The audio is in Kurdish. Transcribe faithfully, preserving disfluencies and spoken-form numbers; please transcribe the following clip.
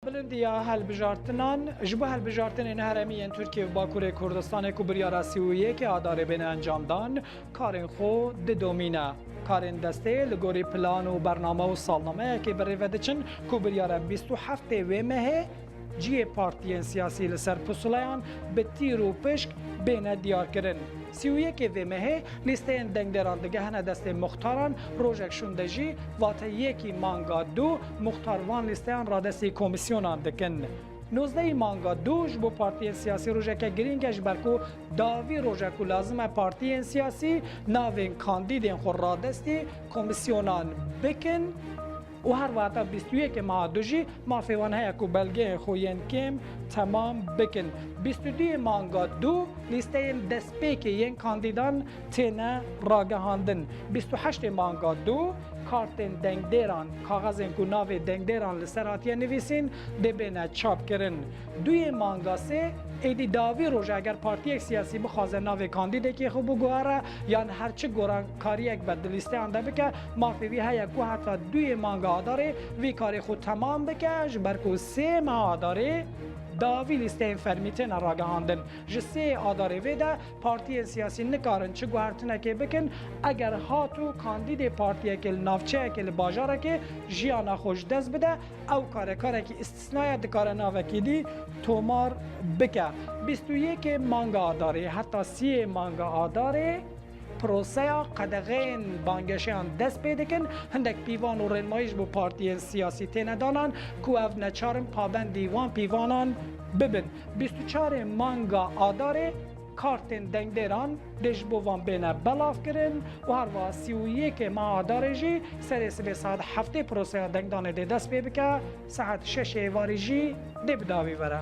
Bilindiya helbijartinan, ji bo helbijartinên herêmî yên Tirkiye û Bakurê Kurdistanê ku biryara sî û yekê Adarê bêne encamdan, karên xwe didomîne. Karên destê li gorî plan û bername û salnameyekê bi rê ve diçin ku biryara bîst û heftê wê mehê cihê partiyên siyasî li ser pusuleyan bi tîr û pişk bêne diyarkirin. Sî û yekê vê mehê lîsteyên dengdêran digehine destê muxtaran, rojek şûnde jî, vate yekî manga du, muxtar van lîsteyan radestî komîsyonan dikin. Nozdehî manga du ji bo partiyên siyasî rojeke girîng e, ji ber ku dawî rojek ku lazim e partiyên siyasî navên kandîdên xwe radestî komîsyonan bikin û her wiha heta bîst û yekê meha du jî mafê wan heye ku belgeyên xwe yên kêm temam bikin. Bîst û duyê manga du lîsteyên destpêkê yên kandîdan têne ragihandin. Bîst û heştê manga du kartên dengdêran, kaxezên ku navê dengdêran li ser hatiye nivîsîn, dê bêne çapkirin. Duyê manga sê, êdî dawî roja eger partiyek siyasî bixwaze navê kandîdekê xwe biguhere yan her çi gorankariyek be di lîsteyan de bike, mafê wî heye ku heta duyê manga Adarê vî karê xwe temam bike, ji ber ku sê meha Adarê dawî lîsteyên fermî têne ragihandin. Ji sê Adarê vê de partiyên siyasî nikarin çi guhertinekê bikin, eger hat û kandîdê partiyekê li navçeyekê, li bajarekê jiyana xwe ji dest bide, ew karekarekî îstisna ye, dikare navekî dî tomar bike. Bîst û yekê manga Adarê heta siyê manga Adarê proseya qedexeyên bangehişeyan dest pê dikin. Hindek pîvan û rênmayî ji bo partiyên siyasî têne danan ku ev neçar in pabendî wan pîvanan bibin. Bîst û çarê manga Adarê kartên dengdêran dê ji bo van bêne belavkirin û her wiha sî û yekê meha Adarê jî serê sibê saet heftê proseya dengdanê dê dest pê bike, saet şeşê êvarî jî dê bi dawî were.